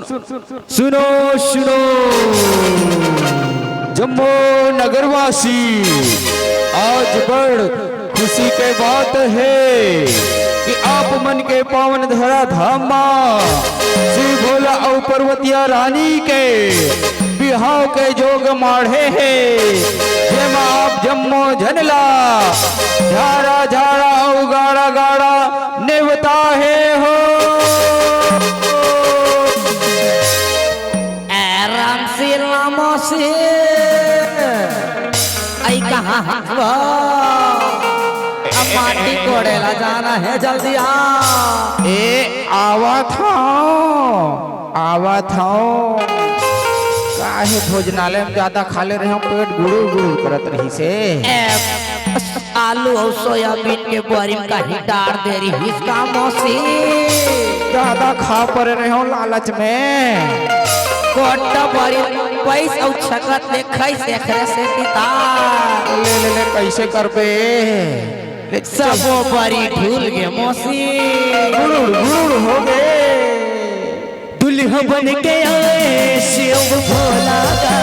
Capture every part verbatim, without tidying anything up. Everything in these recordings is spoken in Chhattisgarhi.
सुनो, सुनो, जम्मो नगरवासी, आज बड़ खुशी के बात हे कि आप मन के पावन धरा धाम मा श्री भोला अउ पर्वतिया रानी के बिहाव के जोग माढ़े हे, जेमा आप जम्मो झन ला झारा झारा अउ गाड़ा गाड़ा नेवता हे हो। ए रामशीला मौसी, आई कहाँ हव? अब माटी कोड़े ला जाना हे, जल्दी आ। ए, आवत हौं, आवत हौं। काहे भोजनालय में जादा खा ले रहे हौं, पेट गुड़ुर गुड़ुर करत रहिसे। ए, आलू अउ सोयाबीन के बोरी म कहीं डार दे रिहिस का मौसी? जादा खा परे रहे हौं लालच में। कोट्टा बोरी पैस अउ छकत ले खइस एकरे से पिता। ले, ले, ले, कइसे करबे? ले, चल। सबो बोरी ढूल गे मौसी। गुड़ुर, गुड़ुर हो गे। दुल्हा बन के आए शिव भोला का।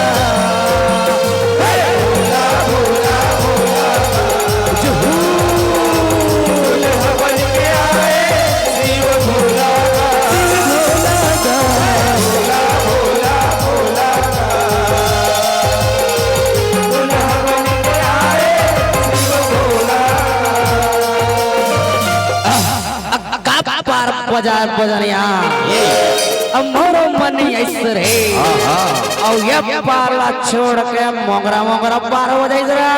का पार बजा बजनिया। अब मोरो मन ऐसे रहे। हाँ, हाँ। अउ ये पार ला छोड़ के मोगरा मोगरा पार हो जाइस रे।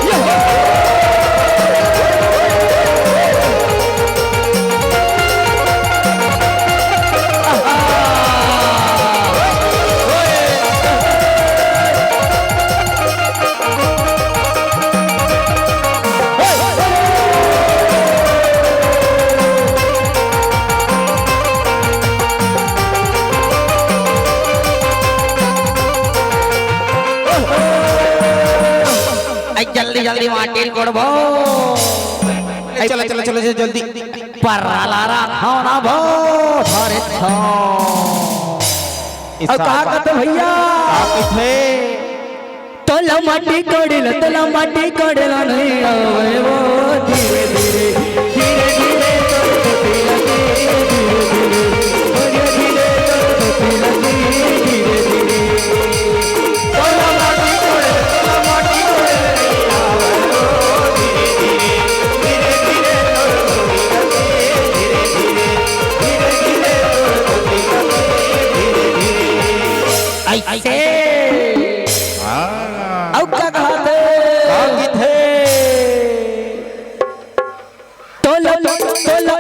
ये। आई जल्दी जल्दी माटी ल कोड़बो। चलो, चलो, चलो, चलो, जल्दी। पर्रा ला रखो ना भो, अरे छो। अउ का कहत भैया? का कथे? तोला माटी कोड़े ला, तोला माटी कोड़े ला नहीं आवे वो धीरे धीरे, धीरे धीरे तोर टोपी लगी, धीरे धीरे, धीरे धीरे तोर टोपी लगी, धीरे धीरे। तोला माटी कोड़े ला, तोला माटी कोड़े ला नहीं आवे वो धीरे धीरे, धीरे धीरे तोर टोपी लगी, धीरे धीरे, धीरे धीरे तोर टोपी लगी, धीरे धीरे। ऐसे। हाँ। अउ का कहत हे? का कथे? तोला, तोला,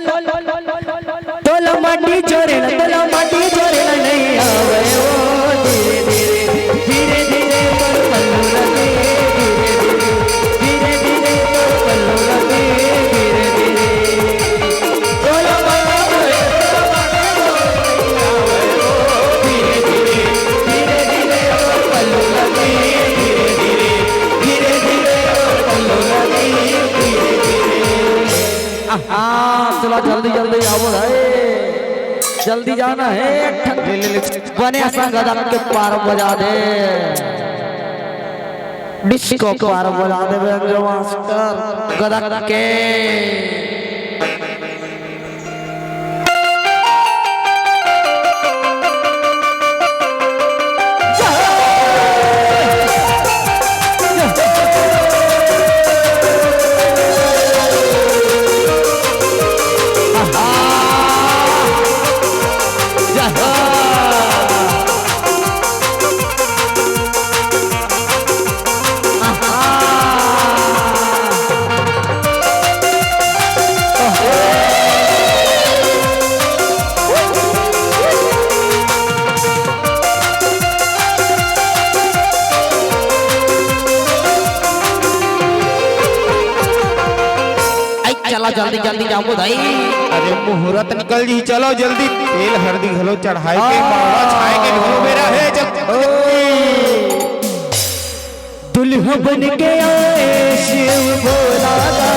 तोला माटी जोरे ला, तोला माटी जोरे ला नहीं आवे वो धीरे धीरे, धीरे धीरे तोर पल्लू लगे, धीरे धीरे, धीरे धीरे तोर पल्लू लगे, धीरे धीरे। हाँ, चला जल्दी जल्दी आवो भाई, जल्दी जाना हे। ले, ले, ले। बने संग गदक के पार बजा दे, डिस्को पार बजा दे व्यंग मास्टर गदक के। आई, चला जल्दी जल्दी जाओ भाई। अरे मुहूर्त निकल जी, चलो जल्दी। तेल हरदी घलो चढ़ाए के, मावा छाए के घलो बेरा हे, जल्दी। दुल्हन बन के आए शिव भोला दा।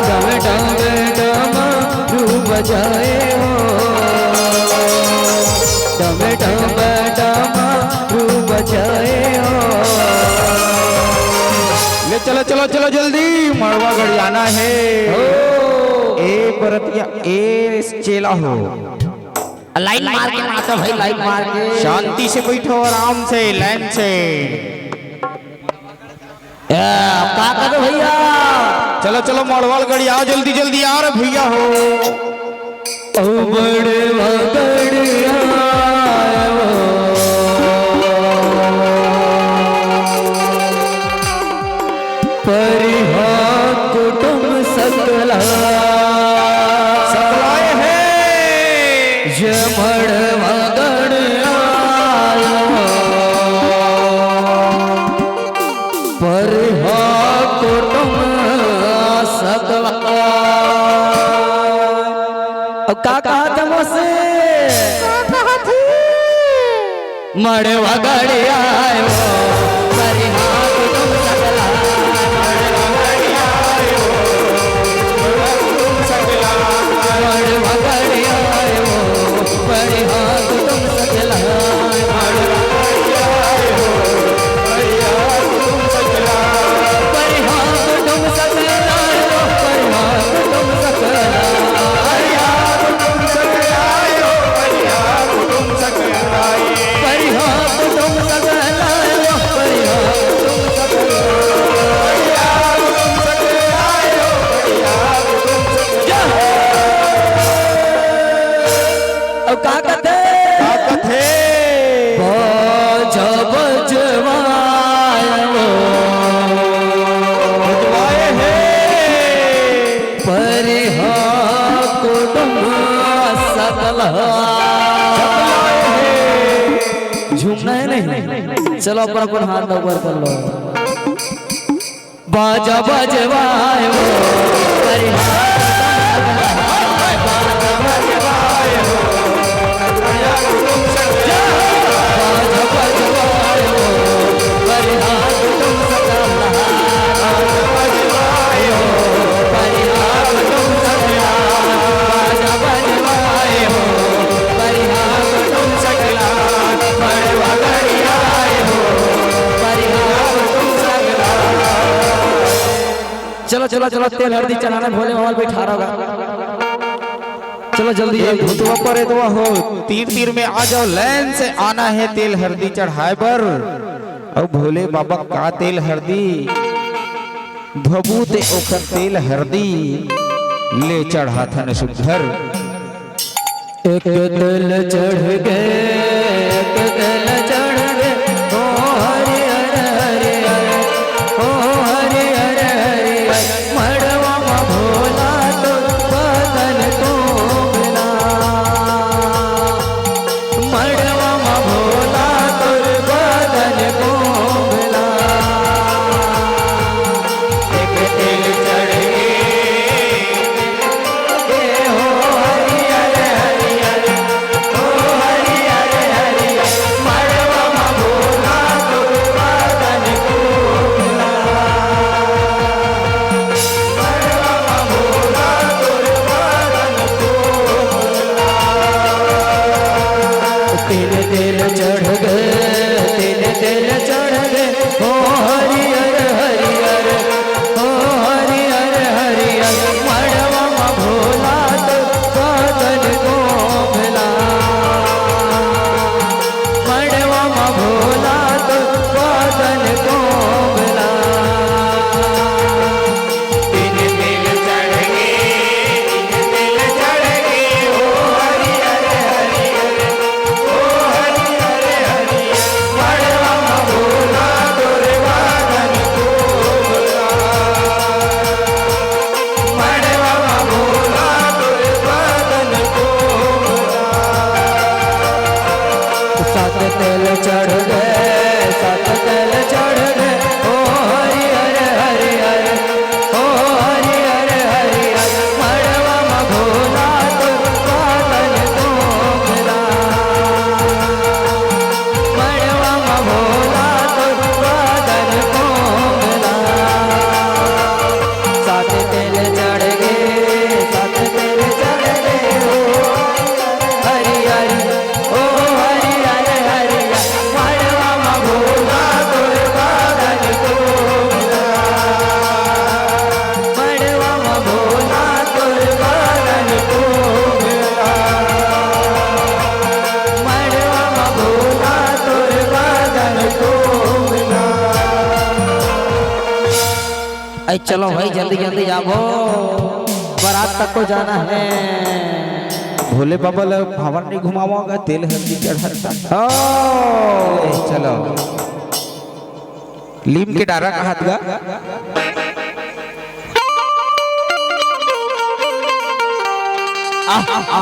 डम डम डम रूप बजाए हो, डम डम डम रूप बजाए हो। ले चलो, चलो, चलो, जल्दी मड़वा गड़ियाना हे। हो। ए बरतिया, ए चेला हो। लाइन मार के नाचो भाई, लाइन मार के। शांति से बैठो, आराम से, लाइन से। ए, का करो भैया? चलो, चलो, मड़वा गड़ियाओ, जल्दी, जल्दी आ रे भैया हो। ओ बड़वा गड़ियाओ, परिहा कुटुम सकला। सकलाए हे। ये मड़वा गड़ियाओ। परिहा कुटुम सकला। अब का कहा था मोसे? का कहा थी? मड़वा गड़ियाओ, परिहा कुटुम सकला। मड़वा गड़ियाओ, परिहा कुटुम सकला। अउ का कथे? का कथे? बाजा बजवाए हो। बजवाए हे। परिहा कुटुम सकला। झूमना है नहीं? चलो, अपन, अपन हाथ ऊपर कर लो। बाजा बजवाए हो, परिहार चलो, चलो, चलो, तेल हरदी चढ़ाना, भोले बाबा ल बैठारा होगा। चलो, जल्दी, ए जल्दी। भूतवा परेतवा हो, तीर तीर में आ जाओ, लाइन से आना हे तेल हरदी चढ़ाए बर। अउ भोले बाबा का तेल हरदी, भभूत ओखर तेल हरदी, ले चढ़ाथन सुग्घर। एक तेल चढ़ गे, एक तेल चढ़ गे, ओ हरि हर हरि हर, ओ हरि हर हरि हर। मड़वा म भोला तो बदन कोमला, मड़वा म भोला तोर बदन कोमला। एक तेल चढ़ गे, चढ़ गे, सात तेल चढ़ गे, ओ हरि हर हरि हर, ओ हरि हर हरि हर, मड़वा म भोला तोर बदन कोमला, मड़वा म भोला तोर बदन कोमला, सात तेल चढ़ गे, सात तेल चढ़ गे, ओ हरि हरि, ओ हरि हर हरि, मड़वा म भोला तोर बदन कोमला, मड़वा म भोला तोर बदन कोमला, मड़वा म भोला तोर बदन कोमला। अरे चलो भाई, जल्दी जल्दी जाबो, बारात तक को जाना है। भोले बाबा ला भांवर नहीं घुमावागा, तेल हल्दी चढ़ाता। ओ, ए, चलो। लीम के डारा कहात गा। आहा।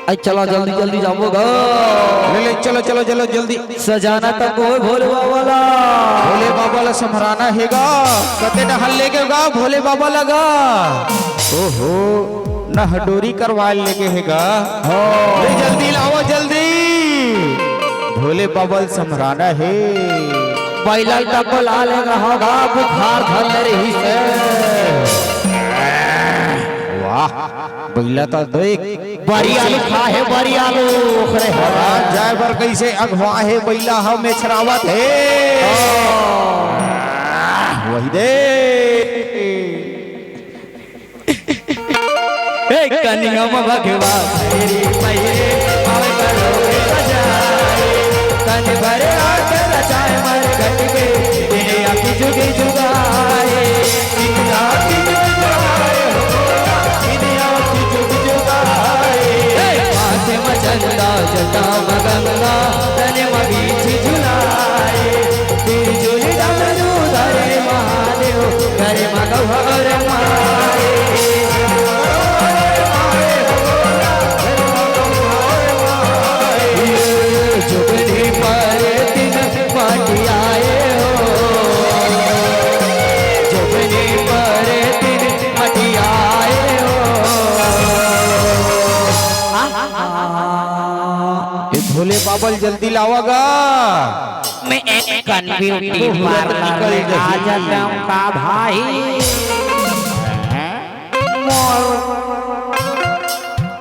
अरे चला, जल्दी जल्दी जाबो गा। ले ले, चलो चलो चलो जल्दी। सजाना तक होय भोले बाबा ला। भोले बाबा ला संभराना हे गा। कते डहर लेगे गा भोले बाबा ला गा। ओहो, नहडोरी करवाय लेगे हे गा। हाँ। ले जल्दी लावा जल्दी। भोले बाबा ला संभराना हे। बइला तक ला लेगे होगा, बुखार धर ले रहिसे। वाह। बइला त देख। बरी आलू खा हे, बरी आलू, ओखरे ह। महाराज जाय बर कइसे अघवा हे, बइला ह मेछरावत हे। हाँ। वही दे। ए कनिया म भगवा तेरी पहिरे, आवे करो सजाए, तन भरे आके रचाए मर घट के, तेरे आँखी जुगी जुगाए। माथे म चंदा जटा म गंगा, तने म बीच झुलाए। तिरछुल डमरू धरे महादेव, करे म गौर माए। जुगनी पर दिन माटी आए हो, जुगनी पर दिन माटी आए हो। ए भोले बाबा ल जल्दी लावा गा। मैं एक कन ब्यूटी पार्लर में आ जाता हूँ का भाई? मोर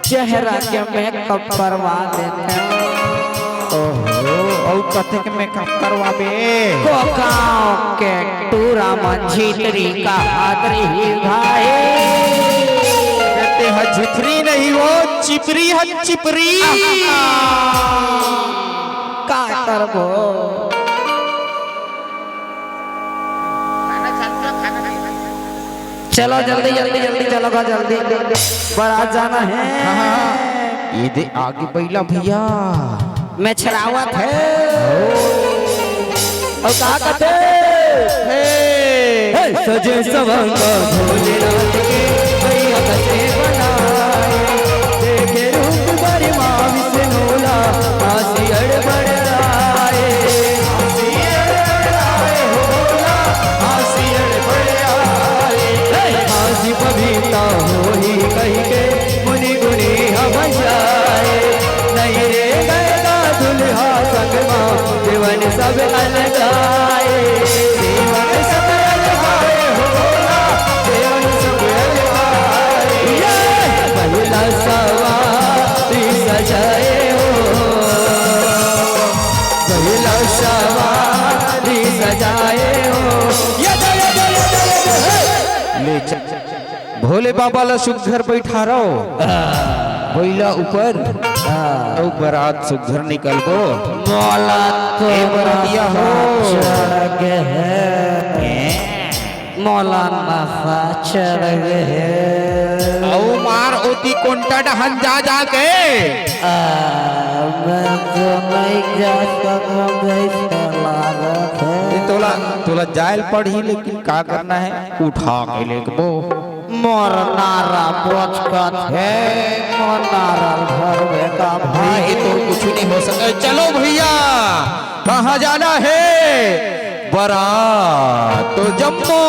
चेहरा के मेकअप करवा देते हैं। ओहो, अउ कतेक मेकअप करवाबे? कोकाओं के टूरा मन झितरी का हाथ रही भाई। ते ह झितरी नहीं हो, चिपरी ह चिपरी। का करबो? चलो जल्दी, जल्दी, जल्दी चलो गा, जल्दी। बारात जाना है। हाँ, हाँ, हाँ। ये दे आगे बइला भइया। मेछरावत हे। अउ का कथे? हे। हे, सजे सवंग भोलेनाथ के भइया कथे बनाए। देखे रूप बरिमा विष्णु ला, आसी अड़बड़ आए। आसी अड़बड़ आए हो भोला, आसी अड़बड़ आए। हे, आसी पवित्र होही कहिके मुनि गुनी हम जाए। नहीं रे गए का दुल्हा संग मा, देवन सब अलगाए। देवन सब अलगाए हो भोला, देवन सब अलगाए। ये बहिला सवारी सजाए हो, बहिला सवारी सजाए हो। ये दे, ये दे, भोले बाबा ला सुघर बैठारव बइला ऊपर, अउ बरात सुघर निकलबो। मोला तो ए बरतिया हो। नशा चढ़ गे हे। मोला नशा चढ़ गे हे। अउ मार ओती कोंटा डहन जा, जा के। आ, मैं तो नहीं जा सकूं, जैसे लागत हे। ए, तोला, तोला जायल पड़ही, लेकिन का करना हे? उठा के लेगबो। मोर नारा बोचकत हे, मोर नारा धरबे का भाई। भाई, तोर कुछ नहीं हो सके। चलो भइया, कहाँ जाना हे? बरात तो जम्मो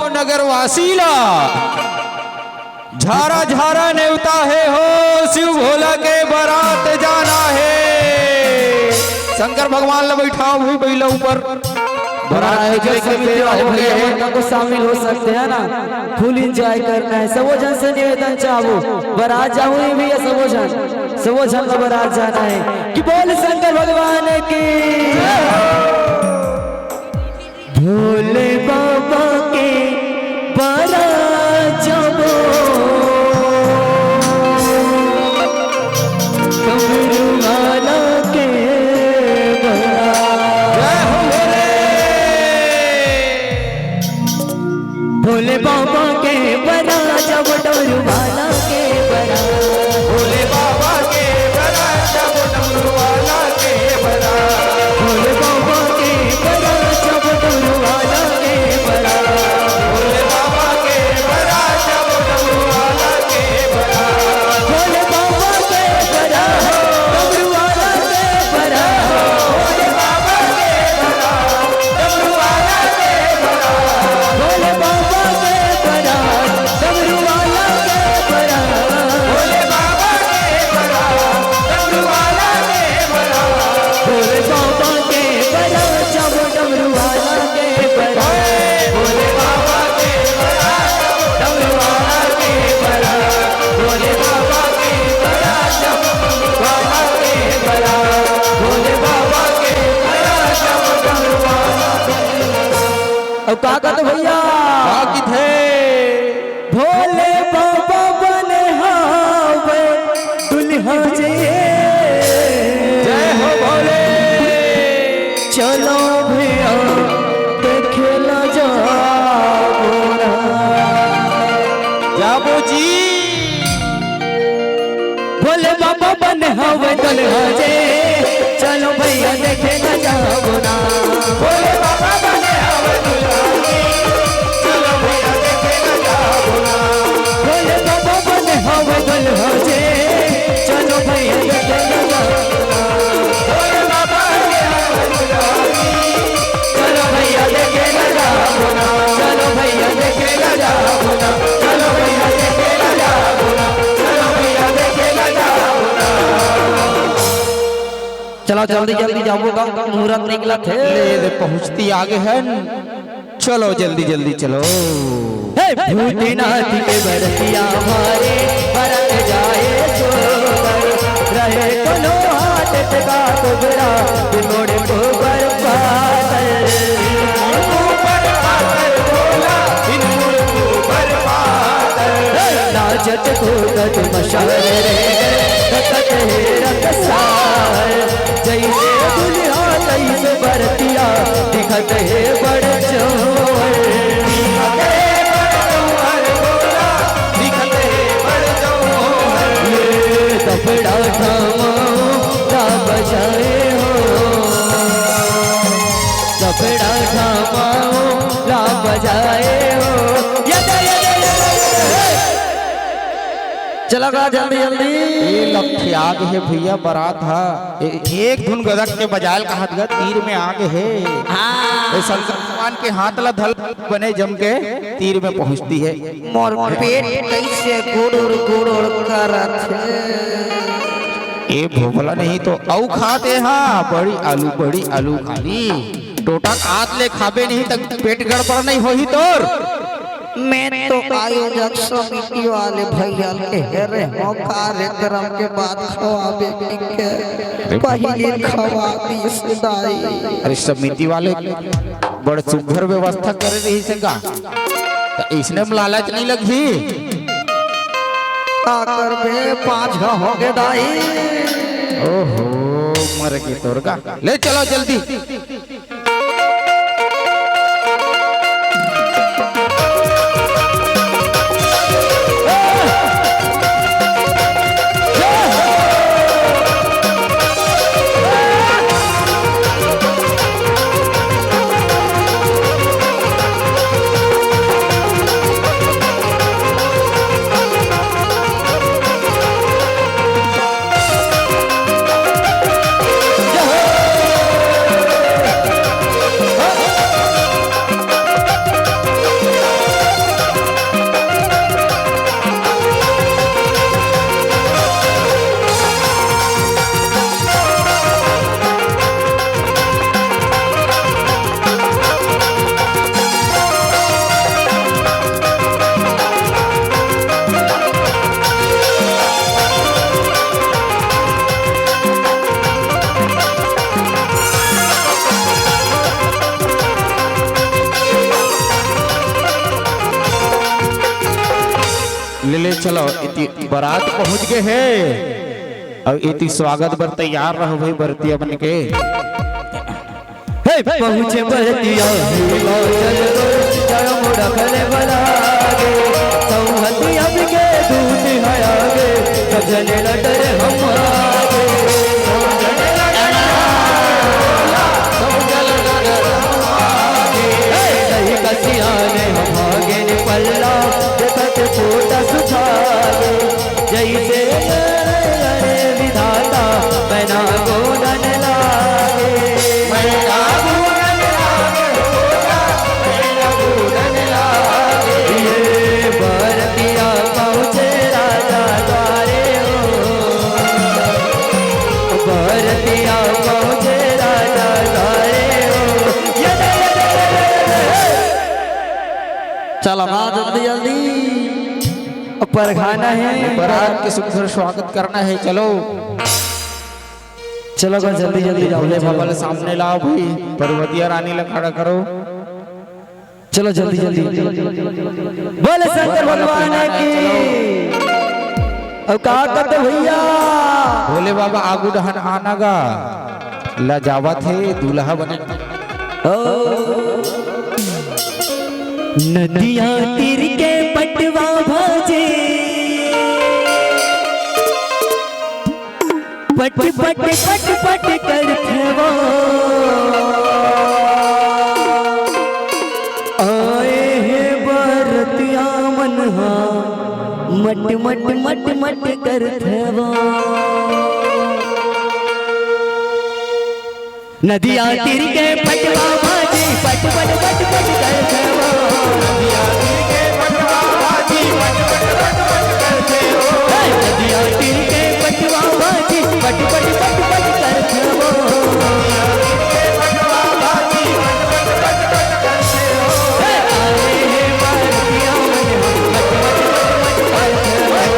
नगरवासी ला झारा झारा नेवता हे हो, शिव भोला के बरात जाना हे। शंकर भगवान ला बैठाव भाई बइला ऊपर। बरात के जैसे लेके भी तैयार हो गए हैं। को शामिल हो सकते हैं ना, फुल एंजॉय करना है। सबो झन से निवेदन चाहबो, बरात जाहू ही भइया, सबो झन, सबो झन ला बरात जाना है। कि बोल शंकर भगवान की। भोले बाबा के बरात जाबो, डमरू वाला के बरात। जय हो भोले। भोले बाबा के बरात जाबो, डमरू वाला के बरात। भोले बाबा के बरात जाबो, डमरू वाला के बरात। भोले बाबा के बरात जाबो, डमरू वाला के बरात। भोले बाबा के बरात जाबो, डमरू वाला के बरात। भोले बाबा के बरात, डमरू वाला के बरात। भोले बाबा के बरात, डमरू वाला के बरात। भोले बाबा के बरात, डमरू वाला के बरात। भोले बाबा के बरात, डमरू वाला के बरात। भोले बाबा के बरात जाबो, डमरू वाला के बरात। भोले बाबा के बरात जाबो, डमरू वाला के बरात। भोले बाबा के बरात जाबो, डमरू वाला के बरात। भोले बाबा के बरात जाबो, डमरू वाला के बरात। अउ का कहत भइया? का किथे? भोले बाबा बने हावे दुल्हा जी। जय हो भोले। चलो भइया देखे ला जाबो ना। जाबो जी। भोले बाबा बने हवे दुल्हा जी, चलो भइया देखे न जाबो ना। भोले बाबा बने हवे दुल्हा जी, चलो भइया देखे न जाबो ना। भोले बाबा बने हवे दुल्हा जी, चलो भइया देखे न जाबो ना। भोले बाबा बने हवे दुल्हा जी, चलो भइया देखे ला जाबो ना, चलो भइया देखे ला जाबो ना, चलो भइया देखे ला जाबो ना, चलो भइया देखे ला जाबो ना। चलो जल्दी जल्दी जाबो, का मुहूर्त निकलत हे। ले, ले, पहुँचती आगे हे। चलो जल्दी जल्दी चलो। हे भूतनाथ के बरतिया मारे, बरत जाए सोबर। रहे कोनो हाथ का कुबड़ा, बिमोड़ कुबर पातर। बिमोड़ कुबर पातर भोला, बिमोड़ कुबर पातर। नाचत कूदत मशाल रे, धकत हे रंगसार। जइसे दुल्हा तइसे बरतिया, दिखत हे बड़ जौहर। दिखत हे बड़ जौहर भोला, दिखत हे बड़ जौहर। ये दफड़ा ठामा ला बजाए हो, दफड़ा ठामा ला बजाए हो। यदा, यदा, यदा, यदा। चला गा जल्दी जल्दी। ए लपठिया गे हे भइया बरात हा। ए-, एक धुन गदक के बजायल कहत गा, तीर में आगे हे। हाँ। ए शंकर भगवान के हाथ ला धर, बने जम के तीर में पहुँचती हे। मोर पेट कइसे गुड़ुर गुड़ुर करत हे। ए भोभला नहीं तो अउ खाते हा, बड़ी आलू, बड़ी आलू खाली। टोटक आत ले खाबे नहीं त पेट गड़बड़ नहीं होही तोर। मैं तो आयोजक समिति वाले भइया ल कहे रेहेंव कार्यक्रम के बाद खवाबे कहिके, पहिली खवा दिस दाई। अरे समिति वाले बड़ सुघर व्यवस्था करे रहिस हे का? त इसने म लालच नहीं लगही। का करबे, पाँच घा होगे दाई। ओहो, मर गे तोर का। ले चलो जल्दी। ले, ले, चलो, इति बरात पहुंच गे हे। अउ इति स्वागत बर तैयार रहो भाई, बरतिया बन के। हे, पहुंचे बरतिया, हिमाचल रो, जय मोड़ा भले बला गे। संहति अब के दूत है आगे, सब जने लटर हम आगे। हे, सही कसिया ने हम आगे ने पल्ला, देखत पोटा सुखा गे। जैसे अरे विधाता, मैना गोदन लागे। मैना गोदन लागे, हो मैना गोदन लागे। ये बरतिया पहुँचे राजा द्वारे हो। बरतिया पहुँचे राजा द्वारे हो। ये दे, ये दे, ये दे, ये दे। चलो ना जल्दी जल्दी। परघाना हे। बरात के सुंदर स्वागत करना हे, चलो। चलो बस जल्दी जल्दी जाओ, भोले बाबा ला सामने लाओ भाई, पार्वतिया रानी ला खड़ा करो। चलो जल्दी जल्दी। बोले शंकर भगवान की। अउ का कहते भैया? भोले बाबा आगू डहन आना गा। ला जावत हे दूल्हा बने। ओ। नदिया तीर के पटवा भाजे, पट पट पट पट करथे वो। आए हे बरतिया मन हा, मट मट मट मट करथे वो। नदिया तीर के पटवा भाजी, पट पट पट पट करथे वो। नदिया तीर के पटवा भाजी, पट पट पट पट करथे वो। हे, नदिया तीर के पटवा भाजी, पट पट पट पट करथे वो। नदिया तीर के पटवा भाजी, पट पट पट पट करथे वो। हे, आए हे बरतिया मन, पट पट पट पट करथे वो।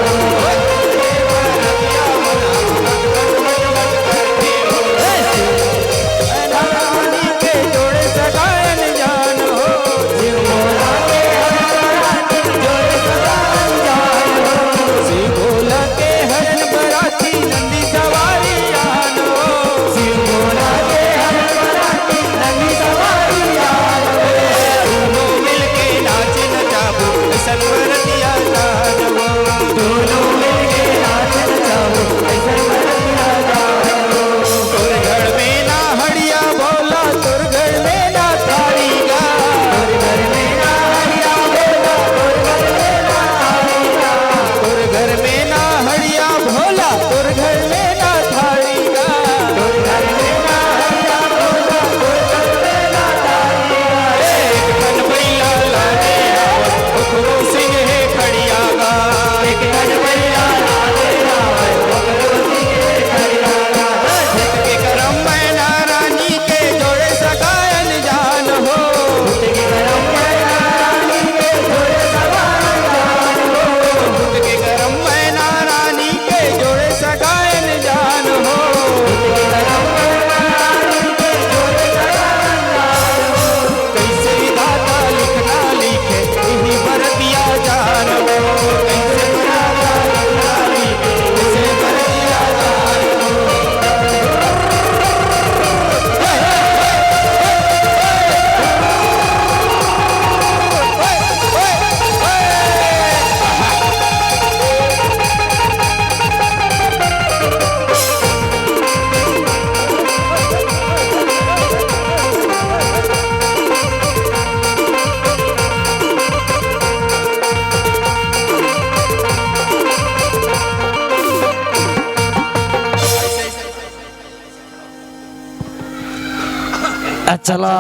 अच्छा, चलो,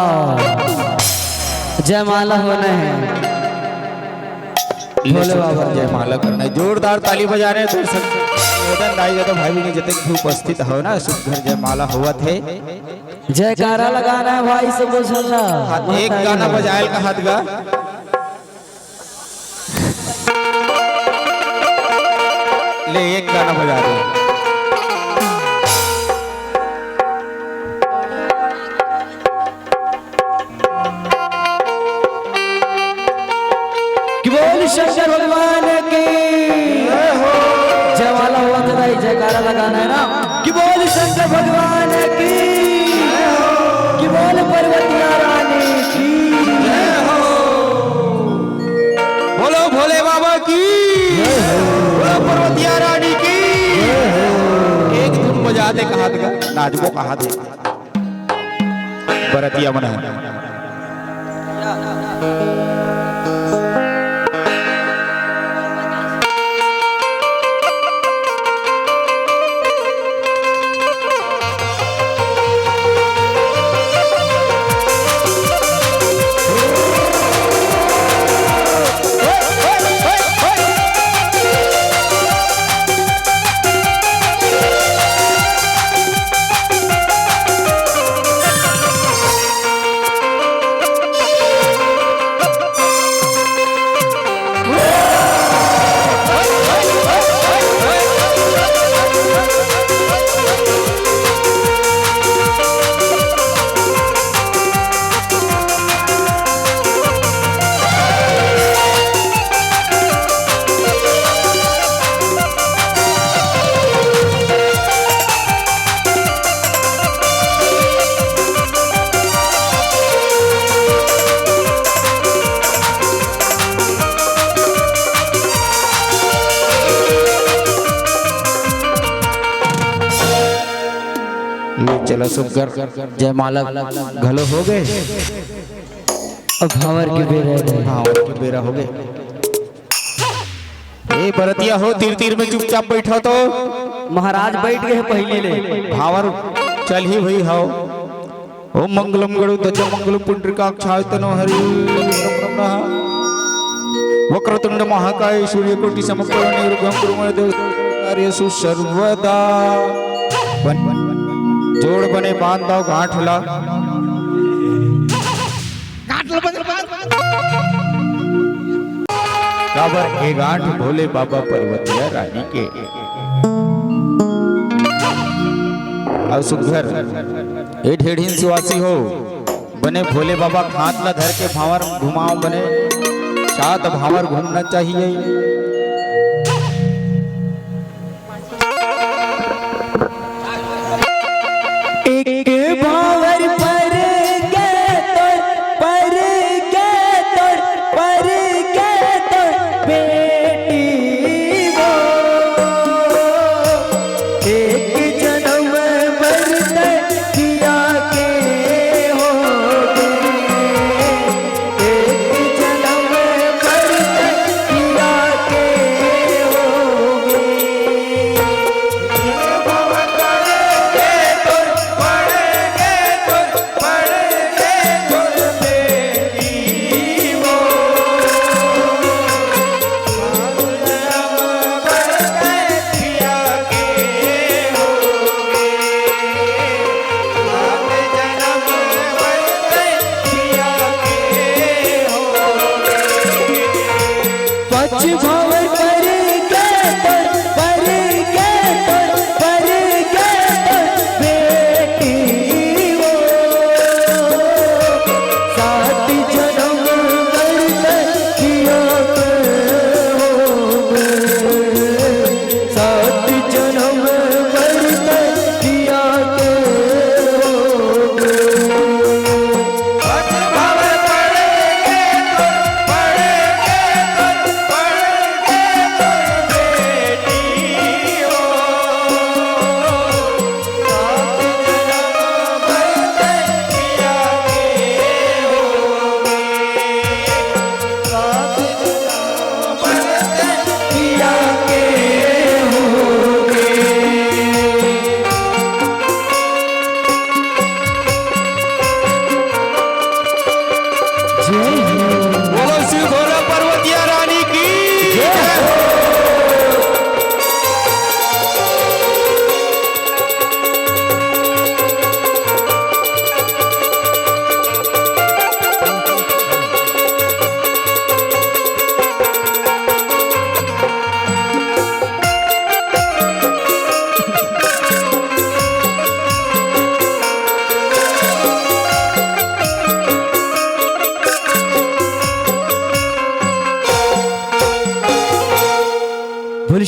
जयमाला होना है। ले भोले बाबा। जयमाला करना है, जोरदार ताली बजा रहे हैं दर्शक। निवेदन दाई, जब भाई भी नहीं, जतक भी उपस्थित हो ना, सुघर जयमाला होवत है। जयकारा लगाना है भाई, सब कुछ होना। हाँ, एक गाना बजायल का हाथ गा। ले, एक गाना बजा दे। कि बोल शंकर भगवान की। जयमाला हुआ था भाई, जयकारा लगाना है ना। कि बोल शंकर भगवान की। कि बोल पार्वतिया रानी की। बोलो भोले बाबा की। बोलो पार्वतिया रानी की। एक धुन बजा दे कहा दे, नाचबो कहा दे। बरतिया मन है। ले चलो सुघर, जयमाला घलो हो गए। अब भांवर के बेरा है। भांवर के बेरा हो गए। ए बरतिया हो, तीर तीर में चुपचाप बैठो तो। महाराज बैठ गए पहले ले। भांवर चल ही भई हो। ओम मंगलम गरुड़ध्वज मंगलम पुंडरीकाक्षाय तनो हरि। वक्रतुंड महाकाय सूर्यकोटि समप्रभ निर्विघ्नं कुरु मे देव कार्येषु सर्वदा। बन, जोड़ बने बांध दो गांठ ला। गांठ ला बने बांध। काबर ए गांठ भोले बाबा पार्वतिया रानी के। अउ सुघर ए ढेढ़िन सुवासी हो, बने भोले बाबा के हाथ ला धर के भांवर घुमाओ, बने सात भांवर घूमना चाहिए। एक भांवर पर के तोर, पर के तोर, पर के तोर बेटी वो। एक जनम बर तैं पिया के होगे, एक जनम बर तैं पिया के होगे।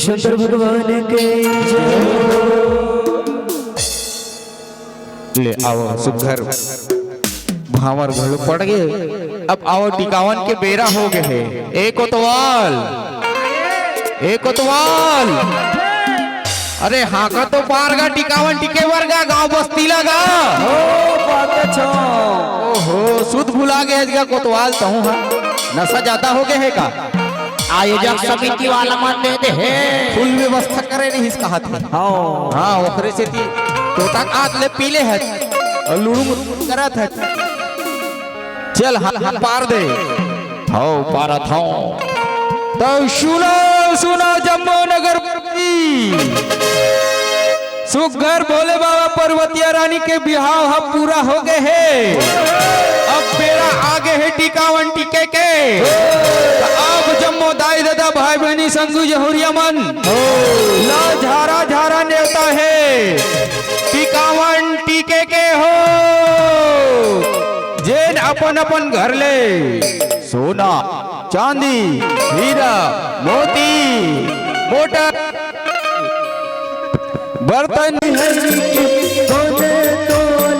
शंकर भगवान के जय हो। ले आवव, सुघर भांवर घलो पड़ गे। अब आवव, टिकावन के बेरा हो गे हे। ए कोतवाल, ए कोतवाल, अरे हाँका तो पार गा, टिकावन टिके बर गा, गांव बस्ती ला गा। ओ, बात अच्छा। ओहो, सुध भुला गे हस गा कोतवाल, तहूं हा नशा जादा हो गे हे का? आयोजक समिति वाला मन दे दे हे। फुल व्यवस्था करे रहिस कहत हे। हाँ। हाँ, ओकरे सेती तोता के आत ले पी ले हे अउ लुड़ुम करत हे। चल, हाँ, हाँ, पार दे। हव, पारत हव। त सुनव, सुनव जम्मो नगर वासी। सुघर भोले बाबा पर्वतिया रानी के बिहाव ह पूरा हो गे हे। अब बेरा आ गे हे टिकावन टिके के। त अब जम्मो दाई ददा भाई बहिनी संगू जहुरिया मन ला झारा झारा नेवता हे। टिकावन टिके के हो, जेन अपन अपन घर ले सोना, चांदी, हीरा, मोती, मोटर, बर्तन, कोने तोर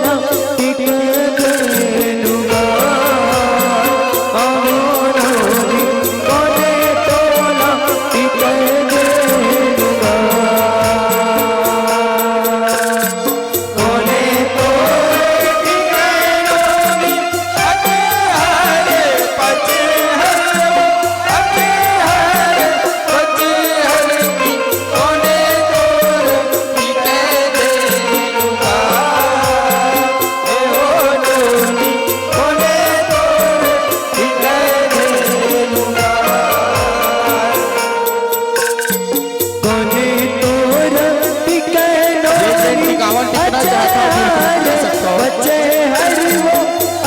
टिकनो जे जेन टिकावन टिकना चाहत हव, बिल्कुल टिक सकत हव। बच्चे हर वो,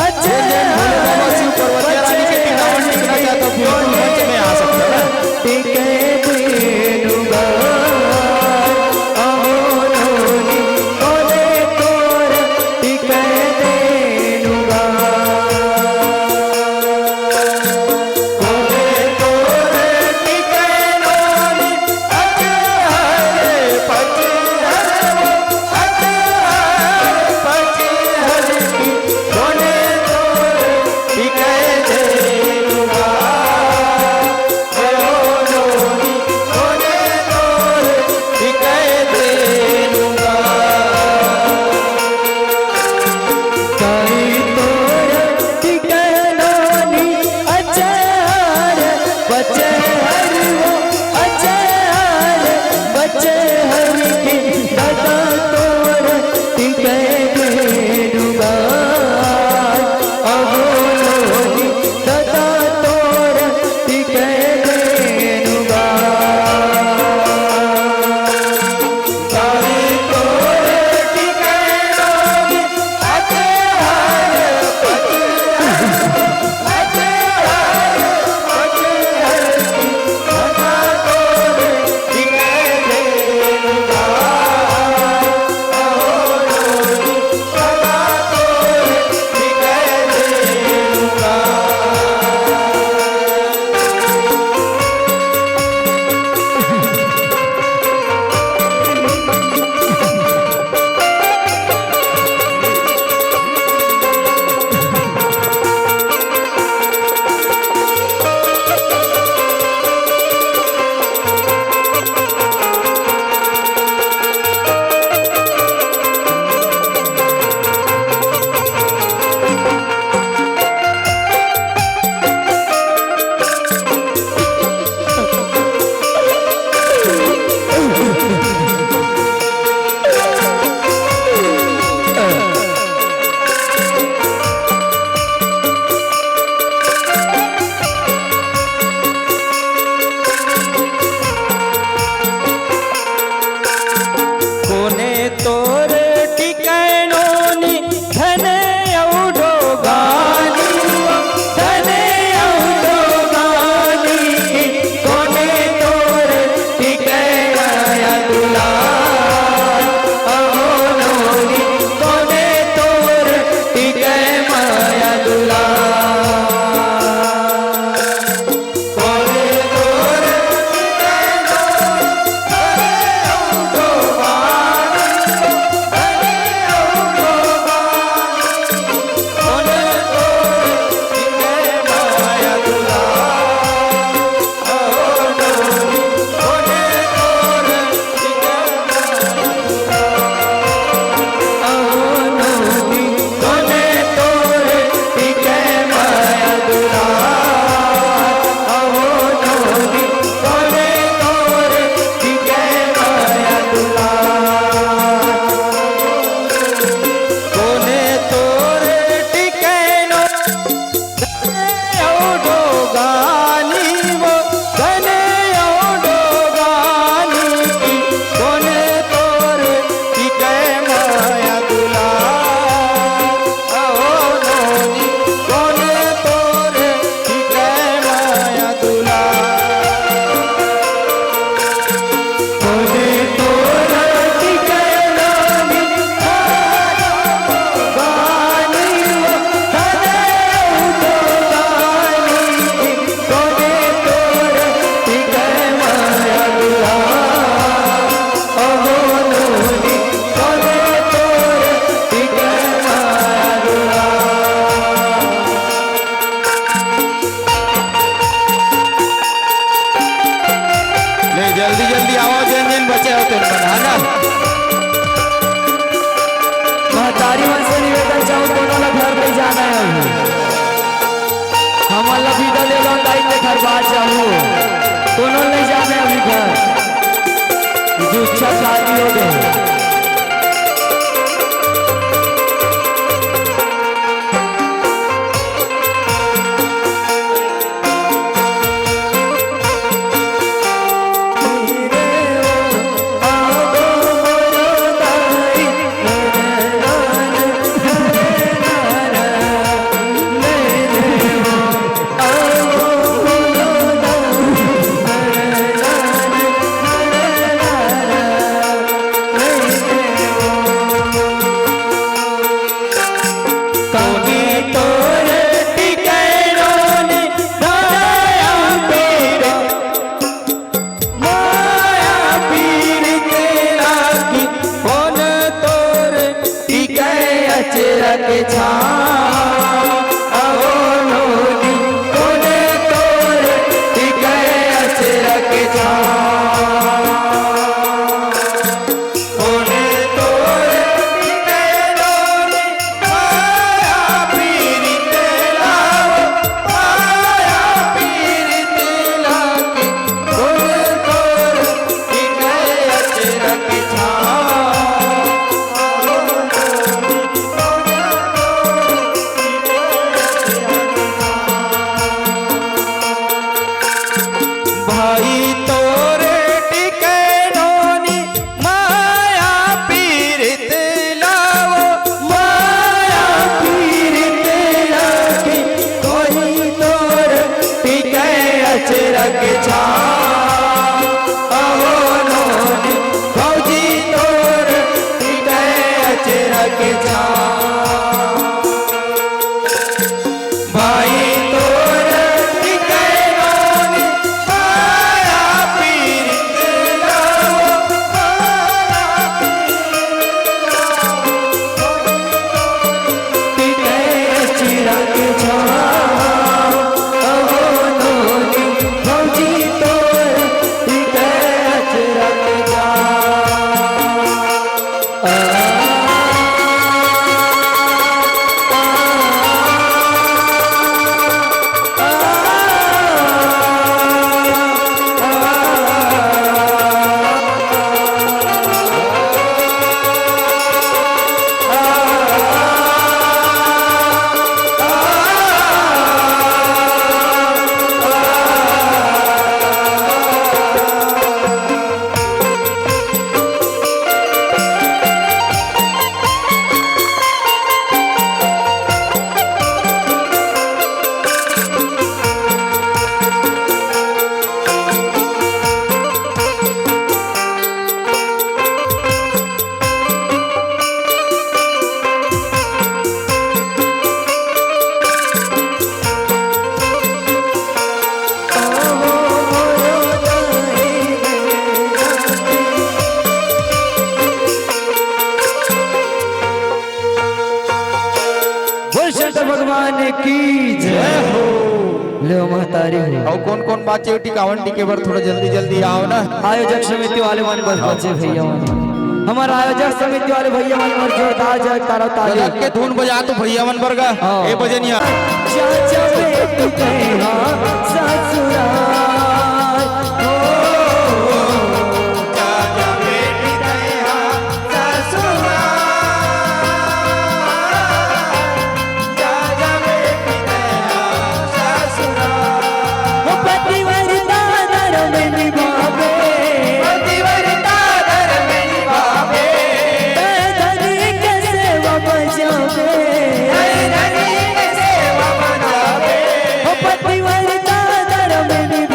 अच्छे जे जेन भोले बाबा शिव पर्वतिया रानी के टिकावन टिकना चाहत हव, बिल्कुल मंच में आ सकत हव ना। टिके बेनुगा, अहो नोनी, कोने तोर टिके बेनुगा। तारी मन से निवेदन चाहूँ, कोनो ला घर नहीं जाना है अभी। हमन ला विदा दे दो, दाई के घर बाहर जाहू। कोनो नहीं जाना है अभी घर। दू इच्छा शादी हो गए। भाई तोरे टिकै नोनी माया पीरित लावो, माया पीरित लागे, कोई तोर टिकै अचरक छाँव। अहो नोनी भौजी तोर टिकै अचरक छाँव। भाई तोर टिकै नोनी माया पीरित लावो, माया पीरित लावो। टिकै अचरक छाँव, अहो नोनी भौजी तोर टिकै अचरक छाँव। बोल शंकर भगवान की जय हो। ले महतारी हो। अउ कोन कोन बाचे टिकावन टिके बर थोड़ा जल्दी जल्दी आओ ना। आयोजक समिति वाले मन बस बचे भैया मन। हमारा आयोजक समिति वाले भैया मन बर जोरदार जयकारा ताली। गजब के धुन बजा तू भैया मन बर गा। हाँ। ए बजनिया। चाचा बेटी तेरा ससुराल। ओ, चाचा बेटी तेरा ससुराल। जा, जा बेटी तेरा ससुराल। ओ पतिव्रता धर्म निभावे। पतिव्रता धर्म निभावे। धनी के सेवा बजावे। धनी के सेवा बजावे। ओ पतिव्रता धर्म निभावे।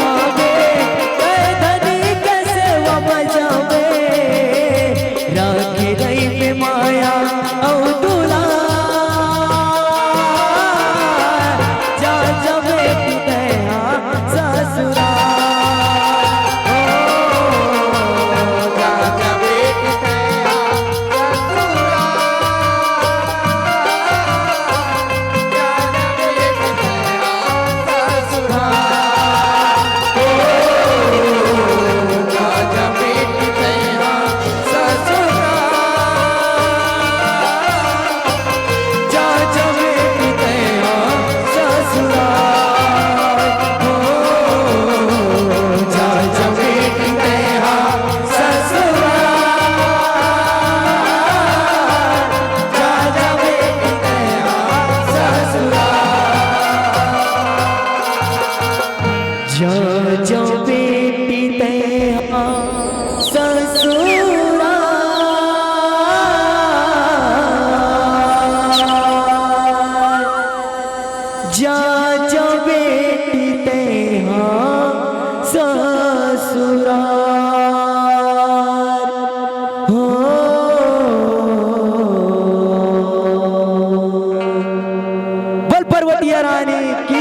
पर्वतिया रानी की